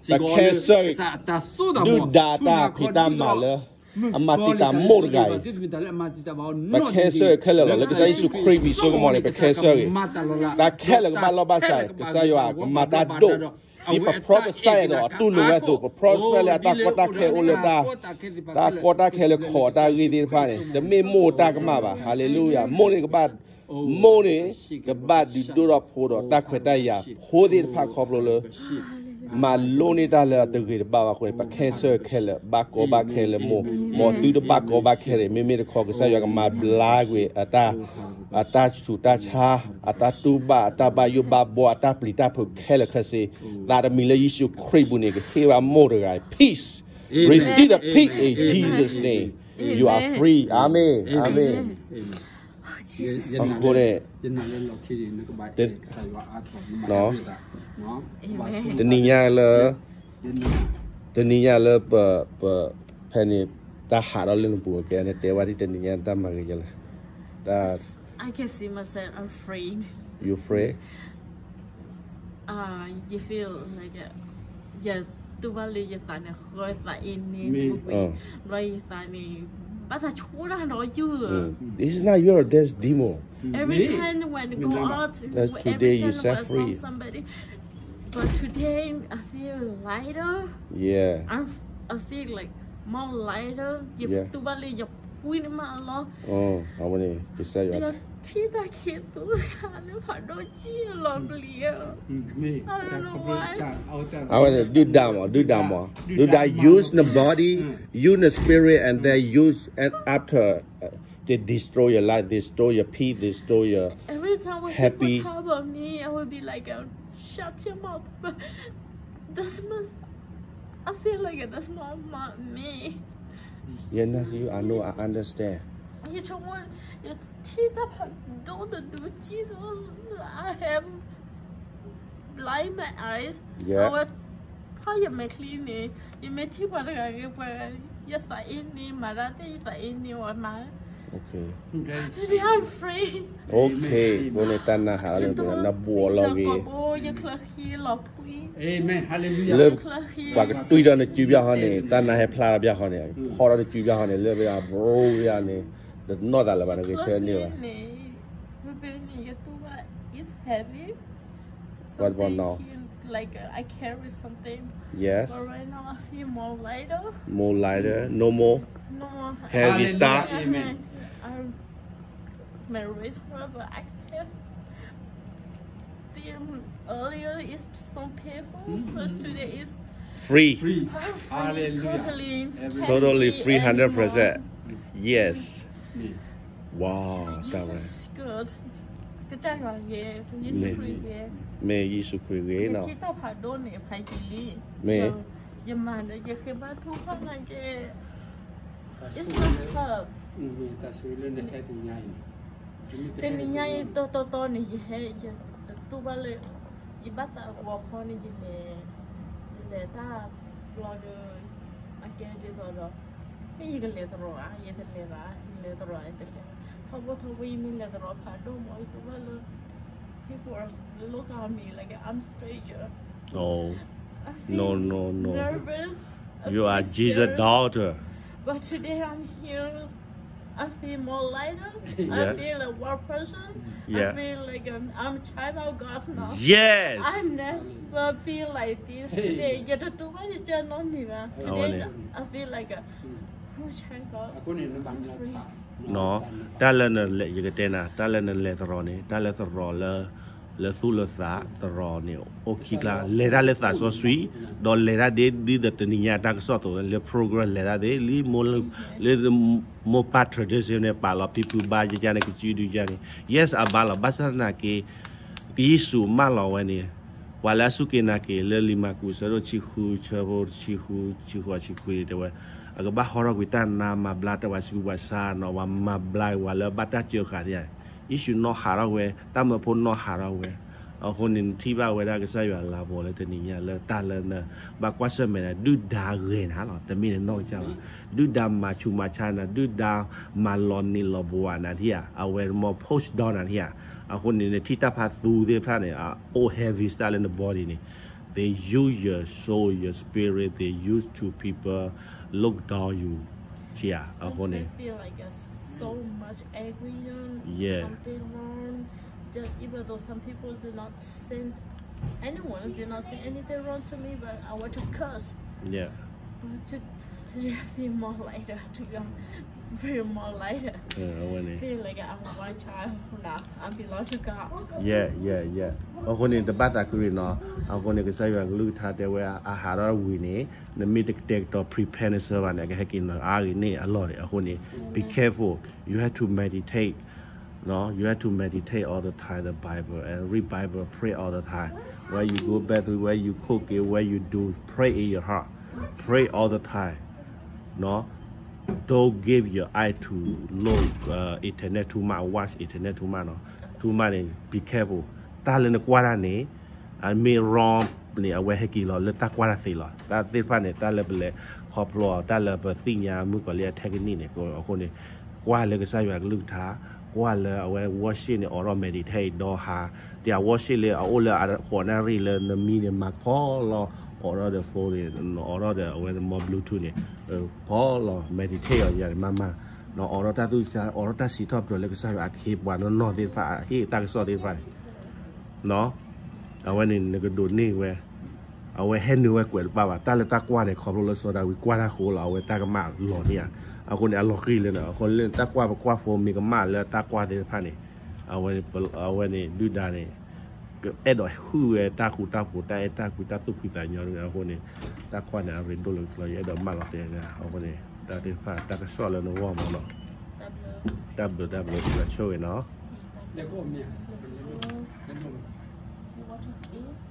ပ cancel ဒုၣ်ဒါတၢ်ဖံးတၢ်မၤလၢ အမၤတံာ်တာ်မိၢ်တဂၤအံၤ, ပ cancel ခဲလၢာ်လီၤ. လၢကစၢ်ယ့ၣ်ၡူးခရံာ်မံၤစိကမီၤန့ၣ် ပ cancel ဂ့ၤ. တၢ်ခဲလၢာ်ကဘၣ်လီၢ်ဘၣ်စး ကစၢ်ယွၤကမၤတၢ်ဒိၣ်, ဒ်ပ prophesy ဒီးအတူၢ်လိာ်ဝဲအသိး ပ prophesy လၢအတၢ်ကီတၢ်ခဲအိၣ်လၢတၢ်, တၢ်ကီတၢ်ခဲလၢခီၣ်အတၢ်ဂ့ၢ်သ့ၣ်တဖၣ်န့ၣ် တမ့ၢ်မိၢ်တၢ်ကမၣ်ဘၣ်. Hallelujah. မိၢ်န့ၣ်ကဘၣ် မိၢ်န့ၣ် ကဘၣ်ဒုးဒိၣ်ထီၣ်ဖိဒီးတၢ်ခွဲးတၢ်ယာ်ဖိသ့ၣ်တဖၣ်ခီဖျိလၢ မၤလိန့ၢ်တၢ်လၢအတဂ့ၤတဘၣ်ဘၣ်အဃိန့ၣ် ပ cancel ခဲလၢာ် ဘၣ်ကီဘၣ်ခဲလၢမိၢ်, မ်သုတဘၣ်ကီဘၣ်ခဲန့ၣ် မ့မ့ၢ်တခီ ကစၢ်ယွၤကမၤဘျါကွံာ် အတၢ်ဆူးတၢ်ဆါ အတၢ်တူၢ်ဘၣ် အတၢ်ဘၣ်ယိၣ်ဘၣ်ဘှီ အတၢ်ပျံၤတၢ်ဖုးခဲလၢာ်ခဲဆ့, သးတမံၤလၢယ့ၣ်ၡူးခရံာ်အပူၤန့ၣ် ကဟ့ၣ်ဘၣ်မိၢ်တဂၤ peace, receive the peace in Jesus' name, you are free, အၤမ့ၣ် အၤမ့ၣ်. အဃိန့ၣ် တနံၤညါလၢ တနံၤညါလၢပ ပ ဖဲန့ၣ် တၢ်ဟးထီၣ်လၢနပူၤ ကဲန့ၣ် တဲဝဲဒ်တနံၤညါတၢ်မၤဂ့ၤယဲလဲၣ်, တၢ် I can see myself, I'm free. You free? Uh, you feel like, uh, ယတူၢ်ဘၣ်လၢယသးန့ၣ် ဃီသးအ့န့ၣ် ပူၤကွံာ်, ဘျီယသးန့ၣ် ဘၣ်သးဆူၣ်တၢ်ဒီးယုၢ် This is not your, that's demon. Every time when go out, that's today you set free. Somebody, but today I feel lighter. Yeah. I, I feel like more lighter. ယတူၢ်ဘၣ်လၢယဖှံန့ၣ်မးလီၤ. အဝဲန့ၣ် ကစၢ်ယွၤ ယထံၣ်တၢ်ခံသူတခါလၢဖးဒိၣ်ကံၢ်လီၤပျံၤ I don't know why. အဝဲန့ၣ် ဒုၣ်ဒါမး ဒုၣ်ဒါမး ဒုၣ်ဒါ use the body, use the spirit, and then use and after, uh, they destroy your life, destroy your peace, destroy your Every time when people happy. Talk about me, I will be like, uh, shut your mouth. But that's not, I feel like that's not my, me. Yeah, not you. I know, I understand. ယဆိကမိၣ် ယထံၣ်တၢ်ဖးဒိၣ်တဒု Jesus, I have blind my eyes. Yeah. အဝဲ ဖးယမဲာ်ချံန့ၣ် ယမ့ၢ်ထံၣ်ပှၤတဂၤဂ့ၤပှၤ ယသးအ့န့ၣ် မၤတၢ်သ့ၣ်ယသးအ့န့ၣ်ဝဲမၤ Okay. Today I'm free. Okay. အဃိန့ၣ် တၢ်နါဟးလၢနဘှီလီၤဂ့ၤ ယချၢဃံလီၤဖှံ Amen. Hallelujah. လၢ ပှၤကတွံၢ်ဒီးနစုဘၣ်ဟီန့ၣ် တၢ်နါဟဲဖျါထီၣ်ဘၣ်ဟီန့ၣ် ဖီၣ်ဒီးနစုဘၣ်ဟီန့ၣ် လၢဘၣ်ဘြိဘၣ်န့ၣ် တနီၢ်သးလၢၤဘၣ် နဂဲၤဆၢန့ၢ်ဘၣ် It's heavy. What about now? Something here, like, uh, I carry something. Yes. But right now I feel more lighter. More lighter. No more. No more heavy stuff. Amen. Amen. I'm, my wrist hurt, but I can't feel earlier. It's so painful. But today is free. Free. Free. Hallelujah. Totally, totally free, hundred percent. Yes. Wow, Jesus is good. ကစၢ်ယွၤဂ့ၤ ယ့ၣ်ၡူးခရံာ်ဂ့ၤ မ့ၢ်ယ့ၣ်ၡူးခရံာ်ဂ့ၤနီၤ ယထံၣ်တၢ်ဖးဒိၣ်န့ၣ် ဖးယံာ်လံ မ့ၢ် ယမၤဒီး ယဃ့ဘၣ်ထူၣ်ဖးနာ်က့ It's not her. တနံၤညါအံၤ တီတီတီန့ၣ် ယဟဲ ယတတူၢ်ဘၣ်လၢ ယဘၣ်သးဂီၤခီန့ၣ် ယလဲၤ ယလဲၤတၢ်ဘျီဒီး အကဲဒ်သိးဒီး မ့ၢ်ယကလဲၤသရိာ်ဧါ ယတလဲၤဘၣ် ယလဲၤသရိာ် ယတလဲၤဘၣ် ထီဘိထီဘိ ယမ့ၢ်လဲၤသရိာ်ဖးဒိၣ်မး ယတူၢ်ဘၣ်လၢ people are look at me like I'm stranger. Oh, I feel no, no, no. Nervous. I You are feel Jesus' scared. Daughter. But today I'm here. I feel more lighter. Yeah. I feel like one person. Yeah. I feel like I'm, I'm a child of God now. Yes. I never feel like this today. ယတတူၢ်ဘၣ်ယကၢ်နီတမံၤဘၣ် Today I feel like a, oh, child of God. I'm free. နီၤ တၢ်လၢနလဲၤ ယကတဲနၤ တၢ်လၢနလဲၤသရိာ်န့ၣ် တၢ်လၢသရိာ်လၢ လၢသူၣ်လၢသးသရိာ်န့ၣ် အိၣ်ခံကျါ လဲၤတၢ်လၢသးစီဆှံ ဒီးလဲၤတၢ်ဒ် ဒ်သိးတနံၤညါတၢ်ကစီၣ်အသိး လၢ program လဲၤတၢ်သ့ လံ လၢ မိၢ်ပၢ် tradition န့ၣ် ပာ်လီၤဖံဖုဘါယကန့ၣ် ကစုဒုကန့ၣ် yes အဘါလီၤ ဘၣ်ဆၣ်သနာ်က့ ကယ့ၣ်ၡူးမၢလီၤဝဲန့ၣ် ပှၤလၢအစူၢ်က့ၤနာ်က့ၤ လၢလံာ်မၢ်ကူး ဆၢဒိၣ်ဆံဃု ဆၢဖိတဆံဃု ဆံဃိး ဆံခွံ တဲဝဲ အကဘၣ်ဟီထီၣ်ကွံာ်တၢ်နါ မၤဘျါတၢ်ပှၤဆူးပှၤဆါနီၤ ပှၤမၤဘျါဝဲလၢဘၣ်တၢ်စၢဃာ်သ့ၣ် ယ့ၣ်ၡူးနီၣ်ဟးထီၣ်ဝဲ တၢ်မၢဖိနီၣ်ဟးထီၣ်ဝဲ အဃိန့ၣ် နထံၣ်ဘၣ်ဝဲဒၣ်ကစၢ်ယွၤလၤဘီလၢတနံၤညါလၢတၢ်လၢန ဘၣ်ကွၢ်ဆၢၣ်မဲာ်နၤ ဒုၣ်ဒါဂဲၤနၤလီၤ တမ့ၢ်နနီၢ်ကစၢ်ဘၣ် ဒုၣ်ဒါမၤဆူးမၤဆါနၤ ဒုၣ်ဒါမၤလီၤနံၤလီၤဘှီနၤထံၣ်ဧါ အဝဲမ့ၢ် push down နၤထံၣ်ဧါ အဃိန့ၣ် နထံၣ်တၢ်ဖးသူသ့ၣ်တဖၣ်န့ၣ် အအိၣ် heavy စတၢ်လၢန body န့ၣ် They use your soul, your spirit, they use to people look down you. အဃိန့ၣ် feel like you're so much angry, you know, yeah, something wrong. Just even though some people do not say, anyone did not say anything wrong to me, but I want to curse. Yeah. But to, today I feel more lighter, to be honest. Feel more lighter. အဝဲန့ၣ် feel like I'm a white child now. I belong to God. Yeah, yeah, yeah. အဃိန့ၣ် တဘၣ်သးခုရံၣ်နီၤ. အဃိန့ၣ် ကစၢ်ယွၤကလုၢ်ကထါတဲဝဲ အဟးထီၣ်ဝံၤန့ၣ် နမ့ၢ်တကတဲာ်ကတီၤ prepare နစၢဘၣ်န့ၣ် အကဟဲက့ၤနီၤအါဂ့ၤန့ၣ်အလီၢ်န့ၣ်. အဃိန့ၣ် be careful. You have to meditate. No, you have to meditate all the time the Bible and read Bible, pray all the time. Where you go back to, where you cook it, where you do, pray in your heart. Pray all the time. No, don't give your eye to look uh, internet too much, watch internet too much. No, too much န့ၣ် be careful. တၢ်လၢနကွၢ်တၢ်န့ၣ် အမ့ၢ် wrong န့ၣ် အဝဲဟဲက့ၤလီၤလၢတၢ်ကွၢ်တၢ်သ့လီၤ. တၢ်သ့ၣ်တဖၣ်န့ၣ် တၢ်လၢပလဲၤခီဖျိအီၤ တၢ်လၢပသ့ၣ်ညါမုၣ်ကီၤလံၢ်အ technique န့ၣ် အဃိန့ၣ် ကွၢ်လၢကစၢ်ယွၤကလုၢ်ကထါ, ကွၢ်လၢအဝဲ worship န့ၣ် အိးထီၣ် meditate ဒီးဟး, တၢ် worship လၢအအိၣ်လၢအဃိးနၣ်ရံၣ်လၢနမံန့ၣ် မၤဖီလီၤ, အိးထီၣ်ဒီး phone န့ၣ် အိးထီၣ်ဒီးအဝဲ မ့ၢ် Bluetooth န့ၣ် ဖီလီၤ meditate အီၤယၤန့ၣ် မၤမၤ, အိးထီၣ်တၢ်သူၣ်ကၢ် အိးထီၣ်တၢ်စံးထီၣ်ပတြၢၤလၢကစၢ်ယွၤအခ့အပှၤနီၢ်နီၢ်သ့ၣ်တဖၣ် အဟ့ၣ်တၢ်ကစီၣ်သ့ၣ်တဖၣ်န့ၣ် အဝဲန့ၣ် နကဒိးန့ၢ်ဝဲ, အဝဲဟဲနုာ်ဝဲကွဲးတဘၣ်ဘၣ်. တၢ်လၢတၢ်ကွၢ်န့ၣ် ခီဖျိလၢစီၤဒၤဝံးကွၢ်တၢ်ဃိလီၤ အဝဲတၢ်ကမၣ်လီၤန့ၣ်ဧါ. အဃိန့ၣ် အလီၤဃံၤလၢန့ၣ် အဃိလၢတၢ်ကွၢ်ပကွၢ်ဖိမ့ၢ်ကမၣ်လၢတၢ်ကွၢ်သ့ၣ်တဖၣ်န့ၣ် အဝဲန့ၣ် ဒုၣ်ဒါန့ၣ် အဲၣ်ဒိးဟုၣ်ဝဲတၢ်ဃူတၢ်ဖိး တၢ်အဲၣ်တၢ်ကွံ တၢ်သူၣ်ဖှံသးညီန့ၣ် အဃိန့ၣ် တၢ်ကွၢ်န့ၣ် အရ့ဒိၣ်လၢကျီ ယအဲၣ်ဒိးမၢလီၤတဲာ်န့ၣ် အဃိန့ၣ် တၢ်သ့ၣ်တဖၣ် တၢ်ကစီၣ်လၢနဂီၢ်မးနီၤ. တၢ်ဘျုး တၢ်ဘျုး ယွၤဆိၣ်ဂ့ၤနီၤ.